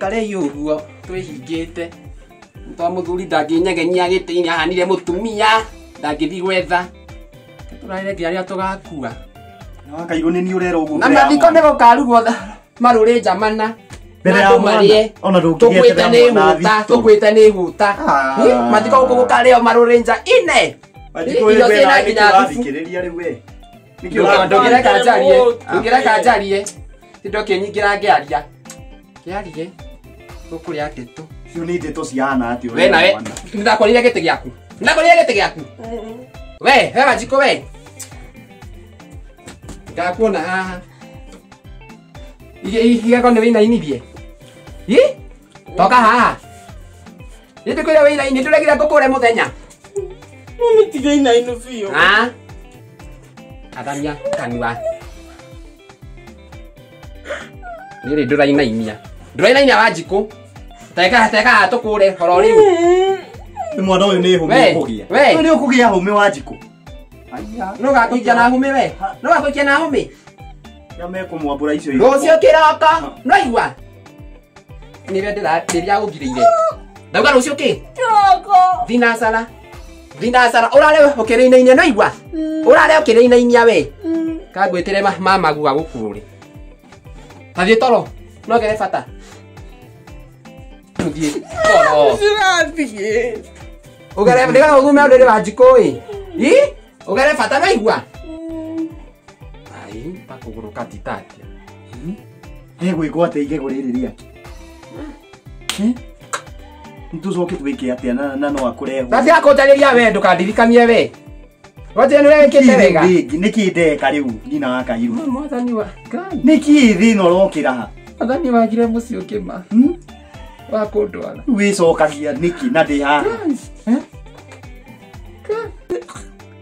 Tũikarei ũguo twĩhingĩte. Twa mũthuri ndangĩnyegenyia gĩtĩ-inĩ ahanire mũtumia ndangĩthiĩ gwetha. Tũrarĩre nginya rĩrĩa tũgakua. Na wakairwo nĩ niĩ ũrera ũguo. Na mathiko nĩ gũkarugwo marũrĩ njamana. Mbere ya mwana. Ona ndũngĩgĩetera mwana thitũ. Tũkwĩte nĩ hũta. Mathiko gũkũ gũkarĩo marũrĩ nja ine. Irio ciĩna nginya thubu. Rĩu we. Ndũngĩreka njarie. Ndũngĩreka njarie. Ndũkĩnyingĩra ngĩaria. Kĩarie. Tũkũrĩa ndeto. Icio nĩ ndeto cihana atĩa? We nawe nĩndakwarĩire gĩtĩ gĩaku. Nĩndakwarĩire gĩtĩ gĩaku. We, we Wanjikũ we. Ngakuona haha. Igego nĩ wĩinainirie? Ĩ? Toka haha. Nĩndĩkwĩra wĩinaini ndũregire ngũkũre mũthenya. Mami tiga inaino biũ. Ah? Athamia kanua. Nĩrĩ ndũrainainia. Ndũrainainia Wanjikũ. Teka teka tũkũre horo rĩu. Nĩ mwana ũyũ nĩ hũmĩ ũkũgĩa. We. Nĩ ũkũgĩa hũmĩ Wanjikũ. Aya. Nũgakũikia na hũmĩ we. Nũgakũikia na hũmĩ. Ya mekũmwambũra icio. Rũciũ kĩroko. Nĩwaigua? Nĩwe ndĩrĩa ũngirĩire. Ndauga rũciũ kĩ? Kĩroko. Thinacara. Thinacara ũrare ũkĩrĩinainia nĩwaigua? Ũrare ũkĩrĩinainia we. Kangwĩtĩre mamagu agũkũre. Tathiĩ toro. No gere bata. Tũthiĩ toro. Ndĩrathiĩ. Ũgere ndĩga ũgume ũrĩrĩ Wanjikũ ĩ. Ĩ? Ũgere bata nĩwaigua? Ai, ta kũgũrũ katita atĩa? Egwĩkwo atĩa igego rĩrĩ rĩake? Nĩtũcoke twĩke atĩa na no akũrehwo. Tatiga kũnjarĩria we ndũkandirikanie we. Wanjĩre nĩ ũrekĩte wega. Nĩkĩ ndeka rĩu nyina wa Kairũ? Mwathani wa Ngai. Nĩkĩ thĩna ũrokĩra ha? Mwathani wagire mũciĩ ũkĩma. Wa kũndwara. Wĩcokagia nĩkĩ na ndĩ haha?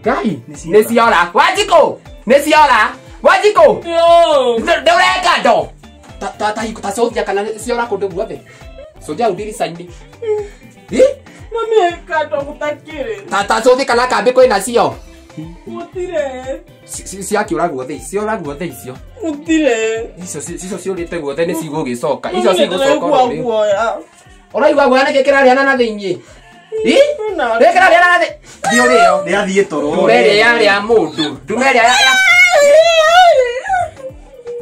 Ngai. Nĩ ciora. Wanjikũ. Nĩ ciora. Wanjikũ. Ndũreka ndo. Ta cũthia kana ciora kũndũ guothe. Cũthia hau ndirica-inĩ. Ĩ? Mami eka ndo gũtakĩrĩ. Ta cũthia kana kambĩ kwĩna cio. Gũtirĩ. Ciakĩũra guothe, ciora guothe icio. Gũtirĩ. Icio ciũrĩte guothe nĩ cigũgĩcoka. Icio cigũcoka oro rĩu. Ũraigua guoya nĩkĩ kĩrarĩana na thĩiniĩ? Ĩ? Nĩkĩ kĩrarĩana na thĩiniĩ? Thiĩ ũrĩo. Nĩathiĩ toro. Ndume ĩrĩa ya mũndũ. Ndume ĩrĩa ya.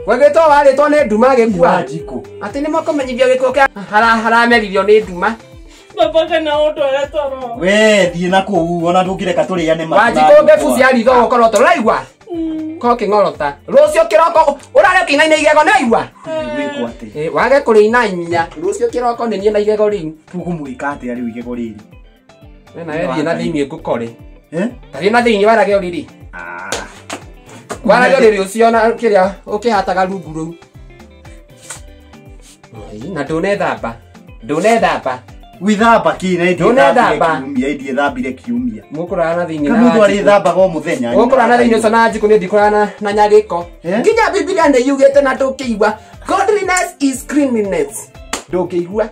Wegĩtwo warĩtwo nĩ nduma gĩkua. Wanjikũ. Atĩ nĩ makũmenyithio gĩkuũ kĩa harameririo nĩ nduma. Baba kana ũndware toro. We thiĩ na kũu ona ndũngĩreka tũrĩane Wanjikũ ngebu cia ritho gũkorwo toro ũraigua? Ko kĩng'orota. Rũciũ kĩroko ũrare ũkĩinaina igego nĩwaigua? Gwĩkwo atĩa? Wage kũrĩinainia. Rũciũ kĩroko nĩ niĩ na igego rĩu. Tũkũmwĩka atĩa rĩu igego rĩrĩ? We nawe thiĩ na thĩiniĩ ngũkore. Ta thiĩ na thĩiniĩ warage ũrĩrĩ. Warage ũrĩrĩ ũcio na kĩrĩa ũkĩhataga rungu rũu. Na ndũnethamba. Ndũnethamba. Wĩthamba kĩ na Ndũnethamba. Kiumia ndiethambire kiumia. Mũkũrara na thĩiniĩ na Mũndũ Wanjikũ. arĩthambaga o mũthenya. Mũkũrara na thĩiniĩ ũcio na Wanjikũ nĩ ndikũrara na nyagĩko. Nginya Bibilia nĩ yugĩte na ndũngĩigua. Godliness is cleanliness. Ndũngĩigua.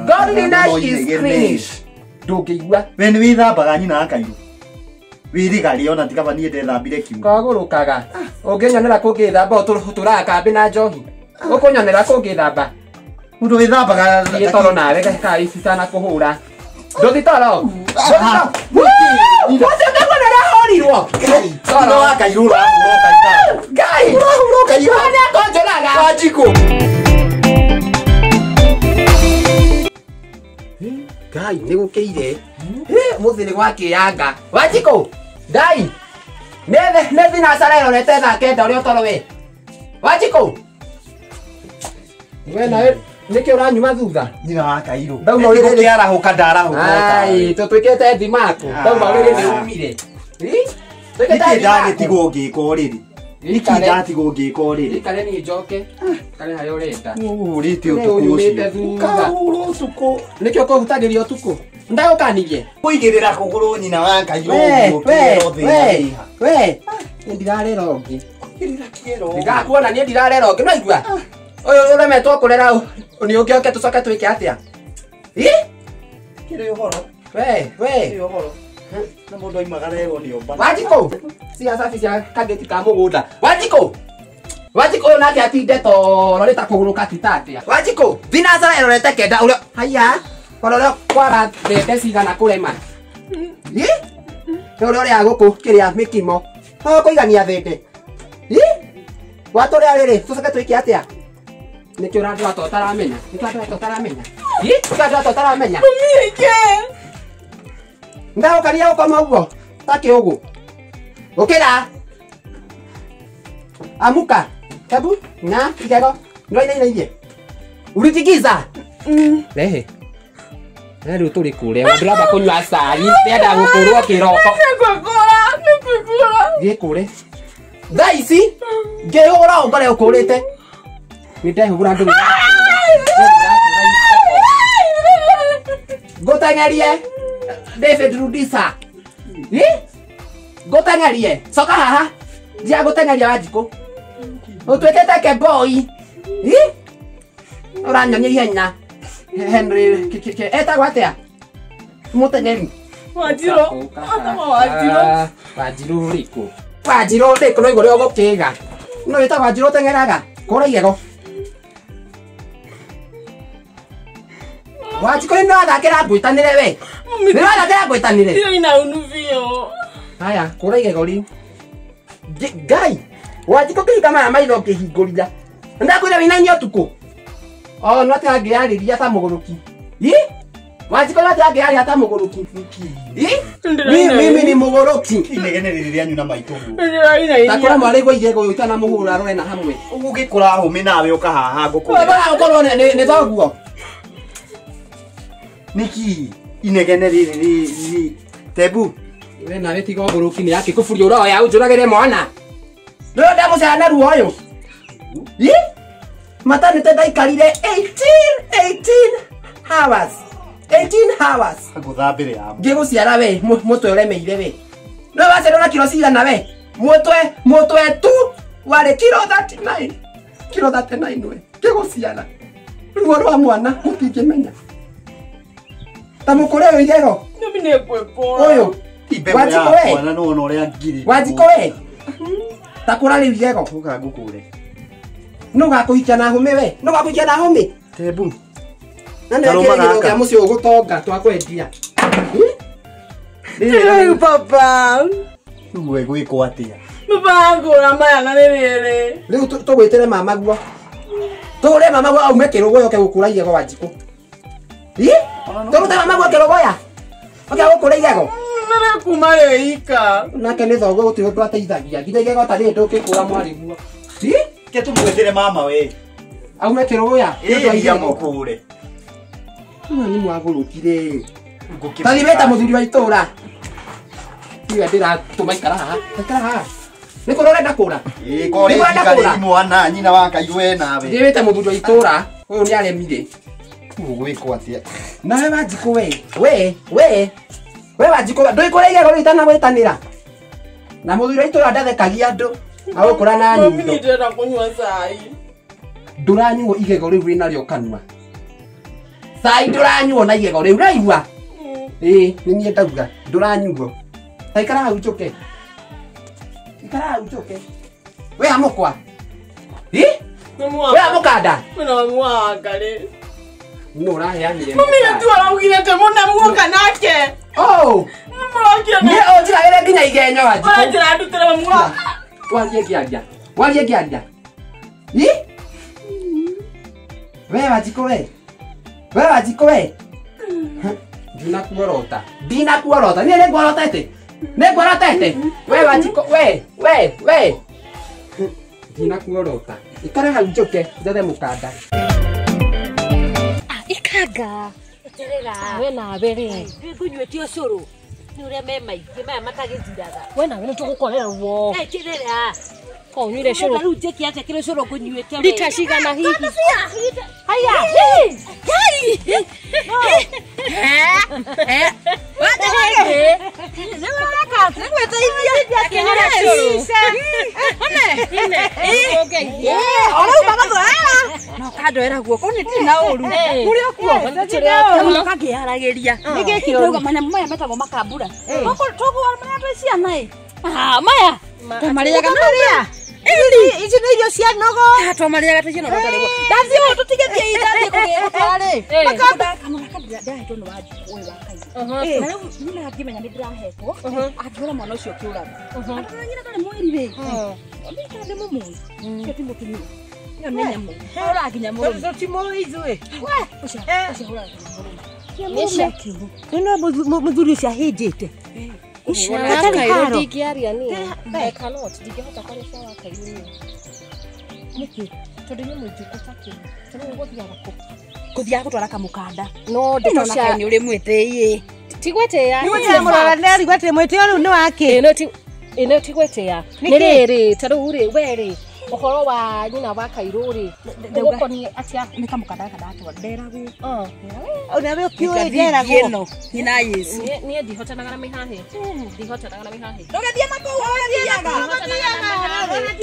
Godliness is cleanliness. Ndũngĩigua. We nĩ wĩthambaga nyina wa Kairũ. Wĩrĩgarĩ ona ti kaba niĩ ndethambire kiumia. Kagũrũkaga. Ũngĩnyonera kũngĩthamba ũtũraga kambĩ na njohi. Ũkũnyonera kũngĩthamba. Mũndũ wĩthambaga Thiĩ toro nawe kai itanakũhũra. Ndũthi toro. Ũcio ndauga nĩ ũrahorirwo. Nyina wa Kairũ ũrahũra ũkaiga. Ngai. Ũrahũra ũkaiga. Nĩ akũnjũraga. Wanjikũ. Ngai nĩ gũkĩire. Mũthĩ nĩ gwakĩanga. Wanjikũ. Ngai. Nĩ thinacara ĩrorete thaa kenda ũrĩa ũtoro we. Wanjikũ. We nawe nĩkĩ ũranyuma thutha? Nyina wa Kairũ. Ndauma ũrĩrĩ. Nĩkĩarahũka ndarahũka. Ai, tũtuĩkĩte thimaku. Ndauma ũrĩrĩ nĩ umire. Nĩkĩ ndagĩtigwo ngĩka ũrĩrĩ? Nĩkĩ ndatigwo ngĩka ũrĩrĩ? Ikare niĩ njoke. Ikare harĩa ũrenda. Ũhũrĩte ũtukũ ũyumĩte ũcio. thutha. Ũkahũra ũtukũ. Nĩkĩo ũkũhutagĩria ũtukũ? Ndagũkanirie. Kũigĩrĩra kũgũrũ nyina wa Kairũ We, ũguo we, kĩero thĩna we, wĩha. we. Niĩ ndirarera ũngĩ. Kũigĩrĩra kĩero. Ndigakuona niĩ ndirarera ũngĩ nĩwaigua? Ũyũ ũremetwo kũrera nĩ ũngĩ oke tũcoke twĩke atĩa? Ĩ? Kĩrĩ ũhoro. We, we. Kĩrĩ ũhoro. Na mũndũ oimaga rerwo nĩ omba. Wanjikũ. Cia safi cia kageti ka mũgũnda. Wanjikũ. Wanjikũ ũyũ nake atinde toro nĩ ta kũgũrũka ti ta atĩa. Wanjikũ thinacara ĩrorete kenda ũrĩa haya ũrĩa kwara thende cigana kũrema. Ĩ? Ũrĩa ũrĩa gũkũ kĩrĩa mĩkimo. No kũigania thende. Ĩ? Watũrĩa rĩrĩ tũcoke twĩke atĩa? Nĩkĩo ũrandwara to ũtaramenya. Nĩkĩo ũrandwara to ũtaramenya. Ĩ? Nĩkĩo ũrandwara to ũtaramenya. Mami ike. Ndagũkaria gũkoma ũguo ta kĩũgũ. Ũkĩra. Amuka. Hebu na igego. Ndoinainairie. Uritigiza. Rehe. Na rĩu tũrĩ kũrĩa ndĩramba kũnyua cai ndĩrenda gũkũrwo kĩroko. Nĩngũkũra, nĩngũkũra. Gĩkũre. Thaa ici ngĩhũra ũngore ũkũrĩte. Nĩ ndehũra ndũrĩ. Ngũteng'erie David Rudisa. Ĩ? Ngũteng'erie. Coka haha. Ndia gũteng'eria Wanjikũ. Ũtuĩkĩte kemboi. Ĩ? Ũranyonia ihenya. Henry etagwo atĩa? Mũteng'eri. Wanjirũ. Atagwo Wanjirũ. Wanjirũ ũrĩkũ? Wanjirũ ũrĩkũ no igũrũ ũgũkĩga. No wĩtagwo Wanjirũ ũteng'eraga. Kũra igego. Wanjikũ nĩ ũrathakĩra ngwĩtanĩre we. Nĩ ũrathakĩra ngwĩtanĩre. Ndirĩ na unu biũ. Haya, kũra igego rĩu. Ngai, Wanjikũ kĩhinga maya maitho ngĩhingũria. Ndakwĩra wĩinainie ũtukũ. Oh, no ati angĩarĩria ta mũgũrũki. Ĩ? Wanjikũ no ati angĩarĩria ta mũgũrũki. Ĩ? Mimi ni mũgũrũki. Inegene rĩrĩ rĩanyu na maitũ guo. Ta kũra mwarĩ gwa igego ũtanamũhũra rore na hamwe. Ũgũgĩkũra hũmĩ nawe ũka haha ngũkũre. Ũrora ũkorwo nĩ thoguo. Nĩkĩ inegene rĩrĩ rĩ Tebu. We nawe tiga ũgũrũki nĩ yake kũburia ũroya ũnjũragĩre mwana. Rĩu ndamũcaya na ruo ũyũ. Ĩ? Matanĩte ndaikarire 18 hours. 18 hours. Ngũthambĩre ya. Ngĩgũciara we mũtwe ũremeire we. No waciarwo na kiro cigana we? Mũtwe tu warĩ kiro 39. Kiro 39 we. Ngĩgũciara. Ruo rwa mwana mũtingĩmenya. Ta mũkũre ũyũ igego. Mami nĩngwĩkũra. Ũyũ. Wanjikũ we. Mwana no ona ũrĩa ngiri. Wanjikũ we. Ta kũra rĩu igego. Ũka ngũkũre. No gakũhikia na hũmĩ we. No gakũhikia na hũmĩ. Tebu. Na nĩ kĩrĩgĩrĩro kĩa mũciĩ ũgũtonga twakwendia. Rĩu papa. Rĩu we gwĩkwo atĩa? Baba ngũra maya na rĩrĩ. Rĩu tũgwĩtĩre mama guo. Tũgũre mama guo aume kĩrũgũya oke gũkũra igego Wanjikũ. Ĩ? Tũrute mama guo kĩrũgũya. Oke gũkũra igego. Nĩ kuma rĩika. Nake nĩ thoguo gũtirĩ ũndũ ateithagia. Nginya igego ta rĩrĩ ndũngĩkũra mwarĩ guo. Ĩ? Ke tũmwĩtĩre mama we. Aume kĩrũgũya. Ĩ mũkũre. Ũyũ nĩ mwagũrũkire. Tathi wĩta mũthuri wa itũra. Tiwe ndĩratũma ikara haha. Ikara haha. Nĩ kũrĩa ũrenda kũra? Ĩ kore ikare mwana nyina wa Ngai we nawe. Thiĩ wĩte mũthuri wa itũra. Ũyũ nĩ aremire. Ũgwĩkwo atĩa? Nawe Wanjikũ we. We, we. We Wanjikũ ndũikũra igego rĩu itanagwĩtanĩra. Na mũthuri wa itũra ndathekagia andũ. Agũkũra na nyundo. Mami ndĩrenda kũnyua cai. Ndũranyuo igego rĩu wĩnarĩo kanua. Cai ndũranyuo na igego rĩu ũraigua? Ĩ, nĩ niĩ ndauga ndũranyuo. Ta ikara hau njũke. Ikara hau njũke. We amũkwa. Ĩ? We amũkanda. Wĩna mamu wa Wangarĩ. Nũ ũraheanire? Mami nĩ tu araugire atĩ mũna muoka nake. Oh! Mũrokire Nĩ ũnjiragĩre nginya igenyo Wanjikũ. Ũranjĩra ndutĩre mamu wa. Warie ngĩaria. Warie ngĩaria. Ĩ? We Wanjikũ we. We Wanjikũ we. Ndinakuorota. Ndinakuorota. Niĩ nĩnguorotete. Nĩnguorotete. We Wanjikũ we we we. Ndinakuorota. Ikara hau njũke njethe mũkanda. Ikanga. Eterera. We nawe rĩ. Ngũnyuĩte ũcũrũ. Nĩ ũrĩa me maingĩ maya matagĩthiraga. We nawe nĩ tũgũkorerwo. Eterera. Ko ũnyuire cũrũ. Rĩu njĩke atĩa kĩrĩ ũcũrũ ngũnyuĩte we? Lita cigana hihi? Haya. Kandoera guoko nĩ ndirĩ na ũru mũrĩ o kuo ũkangĩharagĩria ndauga manyamũ maya metagwo makambura tũguo marĩa twĩ ciana ĩ maya tũmarĩaga marĩa Ici nĩ irio cia nogo. Twamarĩaga tũcio nogo tarĩ. Ndathiĩ ũũ tũtigĩthiĩ ithathiĩ kũgĩra rĩ. Kamũra ndahetwo nĩ Wanjikũ ũyũ wa Kairũ. Na rĩu nyina angĩmenya nĩ ndĩrahetwo, angĩhũra mwana ũcio kĩũrago. Andũ nyina ndarĩ mwĩri rĩ. Niĩ kana ndĩ mũmũĩ. Ũcio ti mũtumia. Ĩyo nĩ nyamũ. Ahũraga nginya mũrũme. Tũtimũĩ ithuĩ. Ũcio ahũraga nginya mũrũme. Nĩ mũthuri ũcio ahĩnjĩte. Hatarĩ haro. Ndingĩaria niĩ. I cannot. Ndingĩhota kwaria cia wa Kairũ niĩ. Nĩkĩ? Tondũ nĩ mũnjukũ ta kĩu. Tondũ nĩ gũthiaga kũ? Gũthiaga gũtwara kamũkanda. No ndeto cia nĩ ũrĩ mwĩtĩi. Ti gwĩtĩĩa. Nĩ gwĩtĩĩa mũrora nĩ gwĩtĩĩa mwĩtĩo rĩu nĩ wakĩ? Ĩno ti gwĩtĩĩa. Nĩ rĩrĩ ta rĩu rĩ we rĩ ũhoro wa nyina wa Kairũ rĩ ũgũkoniĩ atĩa? Nĩ kamũkanda gaka ndatwara nderagwo. Ona we ũkĩũĩ nderagwo. Nyina Yesu. Niĩ ndihotanaga na mĩhahĩ. Ndihotanaga na mĩhahĩ. Ndũgathiĩ makũu ũgathiaga.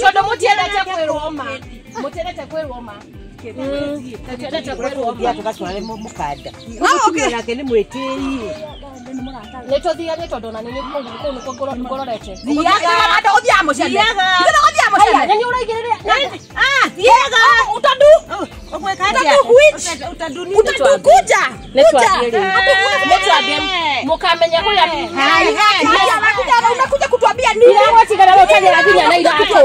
Tondũ mũtiendete kwĩrwo ma. Mũtiendete kwĩrwo ma. Mũtiendete kwĩrwo ma. Tũgatware mũkanda. Mũtumia nake nĩ mwĩtĩi. Nĩ tũthiane tondũ na nĩ kũu nĩkuo ngororete. Thiaga. Ũthiaga mũciĩ. Ũthiaga mũciĩ. Nĩ ũraigĩrĩra. Thiaga. Utadu. Ũgwĩka atĩa? Utadu which? Utadu kuja. Nĩ twambie rĩu. Nĩ twambie. Mũkamenya kũrĩa. Unakuja kutuambia nini? Ndĩragwatigana wewe ũtagĩra nginya na iratũ.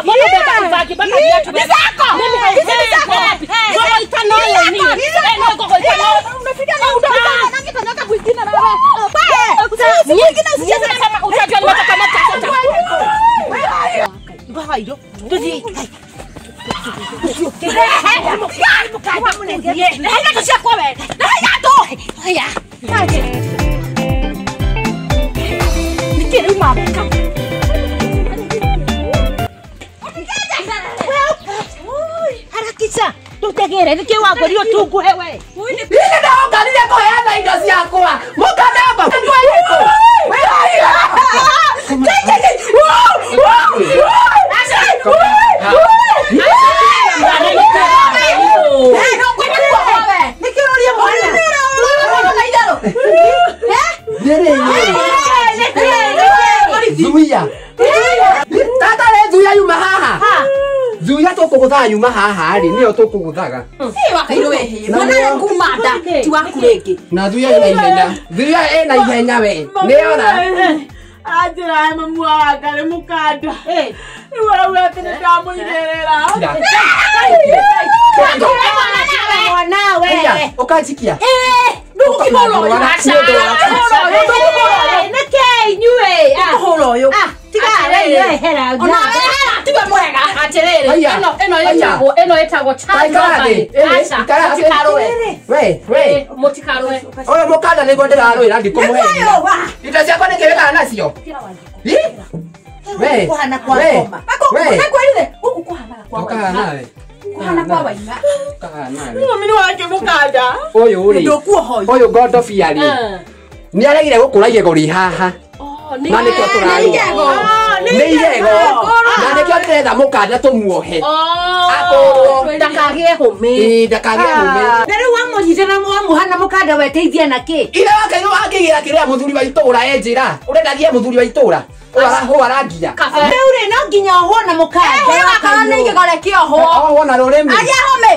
Mbona beba ibaki mpaka viatu Ni zako. Hizi ni zako. Gogo itanoyo ni. Gogo itanoyo. Unapiga na unapiga na ngitanyoka kwingine na wewe. Kwingine usicheze kama utajua nimetoka mata. Mbahairo. Tuthi. Harakisha tutegere niki wagorio tunguhe we. Nini ndaonganire kuheana indo ciakwa mukanamba. Zuia. Tata re zuia yuma haha. Zuia tukuguthaga yuma haha ri niyo tukuguthaga. Si wakairwo wehe. Mwana nguma nda ti waku ringi. Na zuia ina ihenya. Zuia ina ihenya we. Niona. Anjĩra mamu wa Ngarĩ mũkanda. Rĩu arauga atĩ nĩ ndamũigĩrĩra. Mwana we. Ũkanjikia. Nĩkĩ inyuĩ? Ũhũra ũyũ. Tiga we hera. Ona wehera tiwe mwega. Atĩrĩrĩ, ĩno ĩtagwo mũtikarũe. We. Mũtikarũe. Ũyũ mũkanda nĩguo ndĩrarũĩra ndikũmũhe. Indo ciakwa nĩkĩwĩkaga nacio. We. Kũhana kwa ngoma. Nakwĩrire gũkũ kũhanaga kwa Ũkahana nawe. Kũhana kwa waina. Ũkahana nawe. Mami nĩ wake mũkanda. Ũyũ rĩ. Ndũkuohoi. Ũyũ ngondobia rĩ. Nĩ aregire gũkũra igego rĩ haha. Na nĩkĩo tũrarũa. Nĩ igego. Na nĩkĩo ndĩretha mũkanda tũmuohe. Akũrwo. Ndakagĩe hũmĩ. Ĩĩ ndakagĩe hũmĩ. Na rĩu wamũnyita na wamuha na mũkanda weteithia na kĩ? Ithe wa Kairũ angĩgĩra kĩrĩa mũthuri wa itũũra enjĩra. Ũrenda agĩe mũthuri wa itũũra. Ũyũ arangia. Rĩu rĩ no nginya ohwo na mũkanda. Ũyũ nĩ igego rĩkĩohwo. Ohwo na rũrĩmĩ. Agĩa hũmĩ.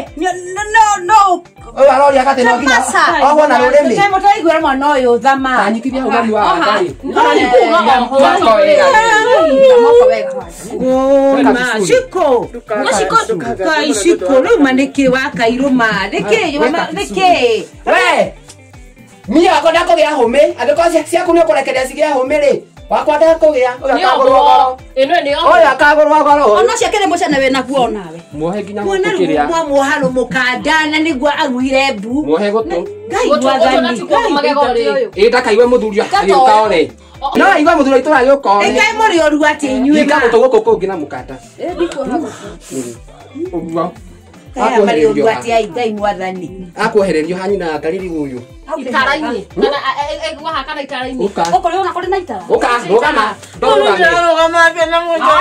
No. Ũyũ aroria atĩ no nginya ohwo na rũrĩmĩ. Mũtaraiguĩra mwana ũyũ thama. Tanyitithia hau mami wa Ngarĩ. Shiko. Kai shiko rĩu ma nĩkĩ wa Kairũ ma nĩkĩ nĩkĩ. We. Niĩ wakwa ndakũgĩa hũmĩ. Angĩkorwo ciaku nĩ ũkũrekereria cigĩe hũmĩ rĩ. Wakwa ndakũgĩa. Ũyũ akagũrwo goro. Ĩno nĩ Ũyũ akagũrwo goro. Ona ciake nĩ mũcene wĩna guo nawe. Muohe nginya Mwana gũtũ rĩu kĩrĩa. mwamuoha rũmũkanda na nĩguo aguire mbu. Muohe gũtũ. Ngai Gũtũ mwathani. natikuo magego rĩ. Ĩ ndakaigue mũthuri agĩũka ore. No aigue mũthuri wa itũũra agĩũka ore. Ngai mũrĩ ũru atĩ inyuĩ Hinga ma. gũtũ gũkũ kũngĩ na mũkanda. Ũguo. Aya marĩ ũru atĩ ai Ngai mwathani. Akuohererio ha nyina Ngarĩ ũyũ. Itara-inĩ. Kana egwa ha kana itara-inĩ. Ũka. Ũkũrĩ ona kũrĩ na itara. Ũka rũgama. Ndũrũgame. Ndĩrarũgama atĩa na mũndũ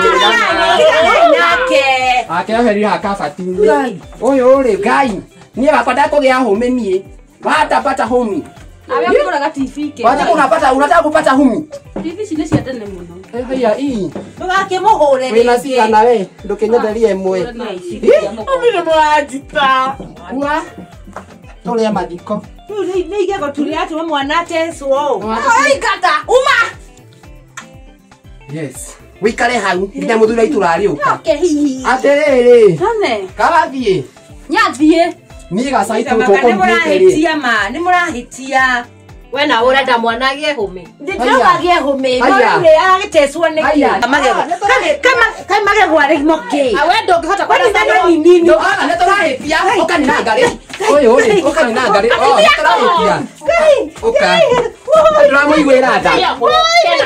Tiganai nake. Akeohererio ha kabati-inĩ. Ũyũ rĩ Ngai. Niĩ wakwa ndakũgĩa hũmĩ niĩ. Watapata hũmi. Awe akũgũraga TV ke. Wanjikũ unapata unataka kupata humi. TV ici nĩ cia tene mũno. Haya hii. Ndũgakĩmũhũre Wĩna cigana we ndũkĩnyenderie ĩmwe. Mami nĩ mũranjita. Ua. Tũrĩe mathiko. Rĩu nĩ igego tũrĩa atũma mwana atecwo. Ũraingata uma. Yes. Wikare hau nginya mũthuri wa itũra arĩũka. Okay hihi. Atĩrĩrĩ. Tone. Karathiĩ. Nyathiĩ. Niĩ gacai tũtũ Nĩ kũmbiũte rĩ. mũrahĩtia ma, nĩ mũrahĩtia. We na ũrenda mwana agĩe hũmĩ. Ndĩrauga agĩe hũmĩ, no Haya. rĩu rĩ aragĩtecwo nĩkĩ? Haya. Magego. Kaĩ magego arĩ mokĩ. We ndũngĩhota Kwani thana ni nini? No, ah, nĩ tũrahĩtia. Ũka nĩ na ngarĩ. Ũyũ rĩ, ũka nĩ na ngarĩ. Oh, nĩ tũrahĩtia. Ũka. Ndĩramũiguĩra tha.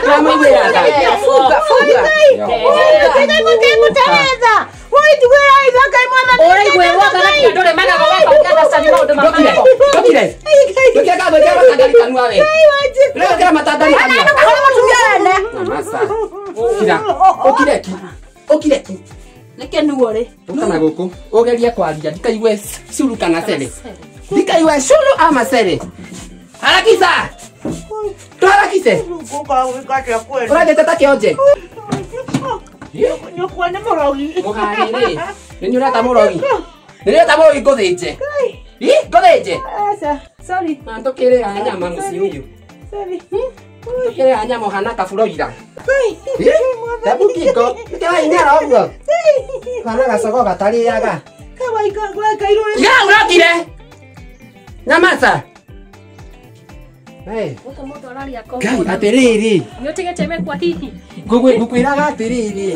Ndĩramũiguĩra tha. Funga, funga. Ũraiguĩrwo tha na ndũrĩ magego weka ũkĩandacani maũndũ ma Ndũkire. magego. Ndũkire. Ndũkire kagwĩkĩra matandari kanua we. Ndũgwĩkĩra matandari kanua. Masa. Kira. Ũkire ki. Ũkire ki. Nĩkĩ nuo rĩ? Ũka na gũkũ. Ũgerie kwaria ndikaigue curu kana cere. Ndikaigue curu ama cere. Harakisa. Tũharakise. Ũrathiĩte ta kĩonje. Nyũkwa nĩ mũrogi. Mũharĩ rĩ. Nĩ nĩ ũreta mũrogi. Nĩ ũreta mũrogi ngũthĩnje. Ĩ, ngũthĩnje. Sorry. Na ndũkĩrĩaga nyama mũciĩ ũyũ. Sorry. Ndũkĩrĩaga nyama ũhana kaburoira. Hebu kingo. Nĩkĩrainyara ũguo. Kana gacogo gatarĩaga. Ya ũrokire. Nyamaza. Hey. Gũkũ mũndũ araria ko. Ngai atĩrĩrĩ. Nĩ ũtigĩte mekwa hihi. Ngũkwĩraga atĩrĩrĩ.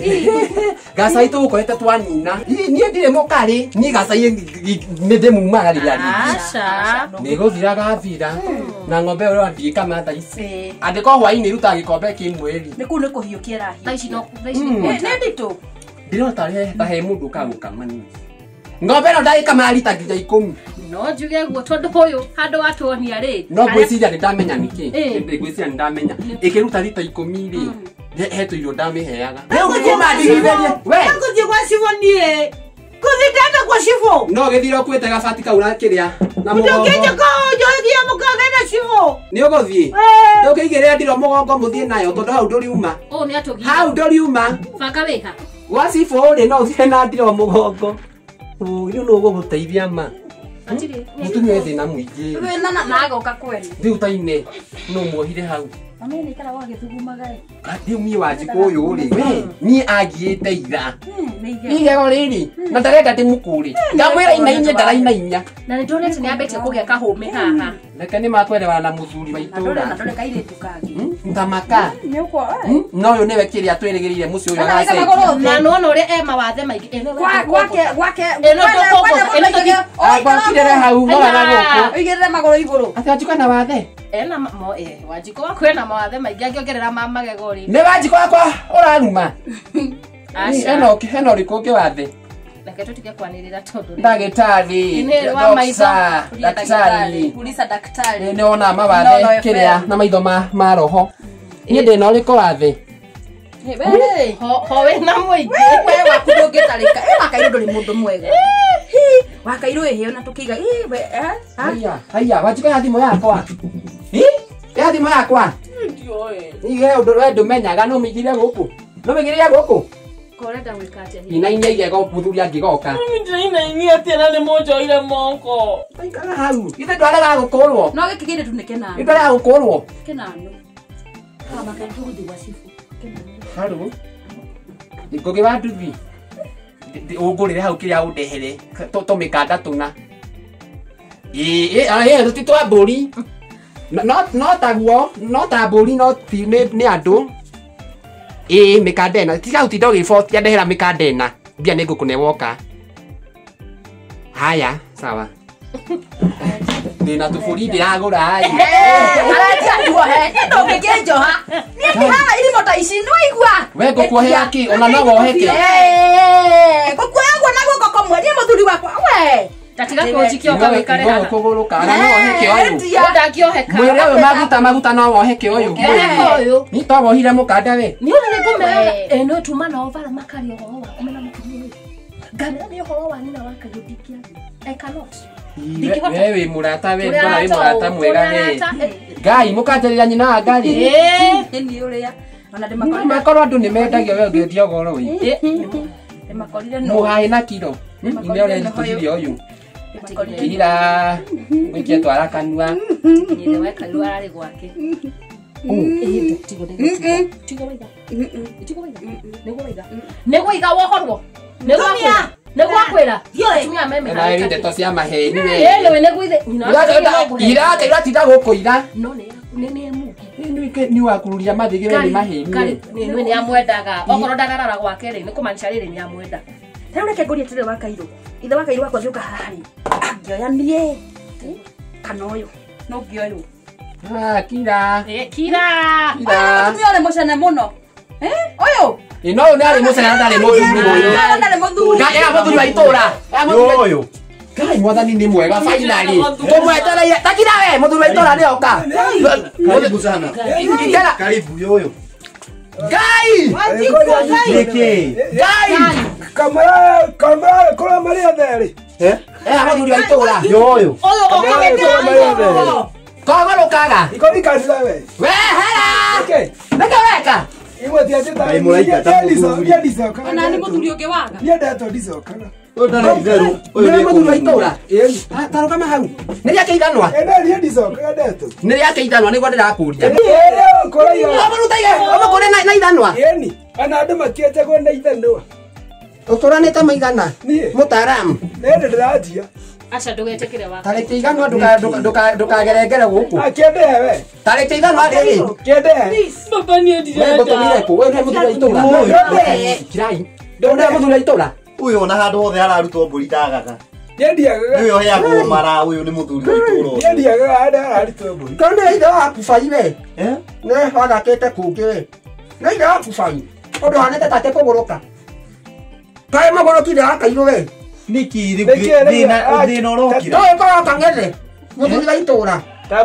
Gacai tũgũkorete twanina. Niĩ ndirĩ mũkarĩ. Niĩ gacai nĩ ndĩmumagariria rĩngĩ. Aca. Nĩ gũthira gathira. Na ng'ombe ĩyo ũrona thaa ici. Angĩkorwo hwaĩ-inĩ ĩrutaga gĩkombe kĩmwe rĩ. Nĩ kũu nĩ kũhiũkia ĩrahiũkia. Thaa ici no thaa ici Mm. nĩ Nĩ nditũ. Ndĩrona ta he mũndũ ũkaga gũkama niĩ. Ng'ombe ĩno ndagĩkama rita nginya 10. No njuge guo tondũ ũyũ handũ watuonia rĩ. No ngwĩciria nĩ ndamenya nĩkĩ. Ĩ. Ngwĩciria nĩ ndamenya. Ĩkĩruta rita 10 rĩ. He tũirio ndamĩheaga. Rĩu ndĩkũmandigithĩrie. We. Ngũthiĩ gwa cibũ niĩ. Ngũthiĩ ndenda gwa cibũ. No gĩthire ũkuĩte gabati kau na kĩrĩa na mũgongo. Ndũngĩnjĩka ũũ njogie mũkage na cibũ. Nĩ ũgũthiĩ. Ndũkĩigĩrĩra ndiro mũgongo mũthiĩ nayo tondũ hau ndũriuma. Ũũ nĩ atũgia. Hau ndũriuma. Banga wĩha. Gwa cibũ rĩ no ũthiĩ na ndiro mũgongo. Rĩu nũ ũgũgũteithia ma. Hatirĩ. Mũtumia wĩ thĩna mũingĩ. Wĩna na agoka kwenu. Rĩu taine no muohire hau. Mami nĩ ikaragwo agĩthugumaga ĩ. Rĩu niĩ Wanjikũ ũyũ rĩ, we niĩ angiĩte ira. Nĩ igego. Igego rĩrĩ na ndarenda ndĩmũkũre. Ndamwĩra inainie ndarainainya. Na nĩ ndonete nĩ ambĩtie kũgĩa kahũmĩ haha. Reke nĩ makwerewana na mũthuri wa Na ndũrĩ itũra. na ndũrĩ kairĩtu kangĩ. Ntamaka. Nĩ ũkwa. No ũyũ nĩwe kĩrĩa twĩrĩgĩrĩire mũciĩ ũyũ Kana wĩka agacenjia. magũrũ thĩ. Na nĩwona ũrĩa e mawathe maingĩ. Ĩ, no Kwa gwake gwake. Ĩ, no ndũkũngũtha. Ĩ, no tũthiĩ- Agwakirĩre hau rora na gũkũ. Ũigĩrĩre magũrũ igũrũ. Atĩ Wanjikũ ena wathe. Ena mo Wanjikũ waku ena mawathe maingĩ angĩongerera ma magego rĩ. Nĩ Wanjikũ wakwa ũraruma. Aca. Hena hena ũrĩkũ ũngĩ wathe? Reke tũtige kwanĩrĩra tondũ rĩ. Ndagĩtarĩ. Nĩ wa maitho. Doctor, Daktari. Uliza daktari. Nĩ wona No, mawathe no, kĩrĩa na maitho ma roho. Niĩ ndĩna ũrĩkũ wathe? We. Ho wĩna mũingĩ. We waku ndũngĩtarĩka. Ĩ Wakairũ ndũrĩ mũndũ mwega. Hi, Wakairũ ĩhĩ ona tũkĩiga. Ĩ we eh. Haya, haya, Wanjikũ ya thimũ yakwa. Ĩ? Ya thimũ yakwa. Ndioĩ. Ige ũndũ we ndũmenyaga no mĩigire gũkũ. No mĩigire gũkũ. Korenda gwĩka atĩa hihi? Inainia igego mũthuri angĩgoka. Mami ndĩrainainia atĩa na nĩ mũnjoire moko. Ikara hau. Githĩ ndwarega gũkũrwo. No gĩkĩ kĩirĩtu nĩ kĩnanu. Githĩ ndwarega gũkũrwo. Kĩnanu. Wakairũ tũgũthiĩ gwa cibũ. Kĩnanu. Haru. Ngũgĩ wa nduthi. Ũngũrĩre hau kĩrĩa ũndehere. Tũmĩkanda tũna. Ĩ, ĩ, tũti twa mbũri. No taguo, no ta mbũri no ti nĩ andũ. Ĩ, mĩkanda ĩna. Tiga gũtinda ũgĩbotia ndehera mĩkanda ĩna. Mbia nĩ ngũkũne woka. Haya, sawa. Ndĩna tũbũri ndĩragũra ĩ. Arendia nduohe. Niĩ ndũngĩkĩnjoha. Niĩ ndihaha irimũ ta ici nĩ waigua. We ngũkuohera kĩ? Ona no wohe kĩ? Ngũkuoya guo na guoko kũmwe niĩ mũthuri wakwa we. Tatiga kũnjikia ũka wĩkare haha. Kũgũrũka na no wohe kĩ ũyũ. Ndangĩoheka. Mwĩrĩ ũyũ maguta maguta no wohe kĩ ũyũ. Ũyũ. Nĩ to wohire mũkanda we. Nĩ ũrĩ ngũmera. Ĩ no tuma nao bara makaria ũhoro waku mena mũtumia ũyũ. Nĩ ũhoro wa nyina wa Kairũ ndingĩaria. I cannot. We wĩ mũrata we ndona wĩ mũrata mwega we. Ngai mũkanjarĩria nyina wa Ngai. Nĩ ũrĩa ona ndĩmakorire Makorwo andũ nĩ mendagia we ũngĩendia ũhoro ũyũ. ndĩmakorire no Mũhaĩ na kiro. Ine ũrenditũhirie ũyũ. Kira ngwikie twara kanua. Nyina wa Kairũ ararĩ gwake. Nĩgũiga wohorwo. Nĩgwakwĩra. Atumia meme. Na ĩ ndeto cia maheni we. Ĩĩ nĩgũithe. Ira Kairũ atinda gũkũ ira. No nĩ nĩ mũgi. Nĩ wakururia mathĩgĩ we nĩ maheni. Nĩ nĩ amwendaga. Okorwo ndararara gwake rĩ nĩ kũmaanisha rĩrĩ nĩ amwenda. Rĩu reke ngũrie atĩrĩrĩ wa Kairũ. Ithe wa Kairũ wakwa angĩũka haha rĩ, angĩoya niĩ kana ũyũ? No ngĩoywo. Ah, kira. Kira. Kira. Mũtumia ũrĩ mũcene mũno. Ũyũ? Ĩ no ũyũ nĩ arĩ mũcene na ndarĩ mũthuri ũyũ. Ndarĩ mũthuri. Ngai ĩra mũthuri wa itũra. Ĩra mũthuri. Ũyũ. Ngai mwathani nĩ mwega finally. Tũmwetereire. Ta kira we mũthuri wa itũra nĩ oka. Karibu sana. Kira. Karibu yoyo. Ngai! Nĩkĩ? Ngai! Kamara kamara kũrĩa marĩ othe rĩ. Eh? Ĩra mũthuri wa itũra. Yoyo. Ũyũ Kamara kũrĩa marĩ othe rĩ. Kogorũkaga. Ikoni kanitha we. We hera. Nĩkĩ? Nĩkĩ weka? Imwe ti atĩ ta Ngai mũraika ta mũthuri. Niĩ ndicokaga. Ona nĩ mũthuri ũngĩ waga. Niĩ ndetwo ndicokaga. Ũyũ ndarĩ itherũ. Ũyũ Nĩ nĩ mũthuri wa itũra. Ĩni. Ta rũgama hau. Nĩ rĩake ithanwa. Ĩ no niĩ ndicokaga ndetwo. Nĩ rĩake ithanwa nĩguo ndĩrakũria. Ĩ kũrĩa. Ũmũrutaige, ũmũkũre na ithanwa. Ĩni. Ona andũ matienjagwo na ithanwa. Ũtũranĩte maigana. Niĩ. Mũtaaramu. Nĩ ndĩranjia. Aca ndũgetĩkĩre wa. Tarĩki ithanwa ndũkagerengere gũkũ. Akĩendehe we. Tarĩki ithanwa rĩrĩ. Kĩendehe. Baba niĩ We ndirenda. ngũtũmire kũ? We nĩwe mũthuri wa itũra. Kirai. Nĩwe mũthuri wa itũra. Ũyũ ona handũ hothe ararutwo mbũri ndagaga. Niĩ ndiagaga. Nĩwe ũheagwo mara ũyũ nĩ mũthuri wa itũra Niĩ ũyũ. ndiagaga handũ hararutwo mbũri. Tondũ nĩ ithe wa kubai we. Eh? Nĩ wathakĩte kũngĩ we. Nĩ ithe wa kubai. Ũndũ hanĩte take kũgũrũka. Kaĩ mũgũrũkire wa Kairũ we. Nĩkĩ Nĩkĩ rĩu? thĩna thĩna ũrokira? Ndũĩ korwo kang'ethe. Mũthuri wa itũra.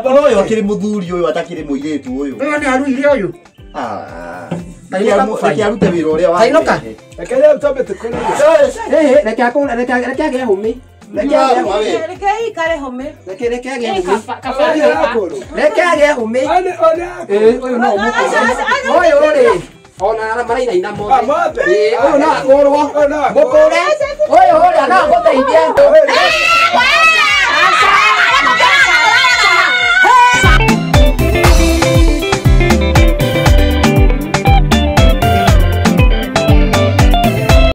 Ona ũyũ akĩrĩ mũthuri ũyũ atakĩrĩ mũirĩtu ũyũ. Ũyũ nĩ aruire ũyũ. Ah. Kainũka kubai. Reke arute wĩra ũrĩa wa. Kainũka. Reke rĩu twambe tũkũrĩrie. Ĩĩ, reke akũre, reke agĩe hũmĩ. Reke agĩe hũmĩ. Reke ikare hũmĩ. Reke reke agĩe hũmĩ. Kaba. Reke agĩe hũmĩ. Ĩĩ, ũyũ no ũmũkũre. Ũyũ rĩ, ona marainaina mothe. Mothe. Ĩĩ, ũyũ no akũrwo. Ũyũ no akũrwo. Mũkũre. Ũyũ rĩ, no agũteithie.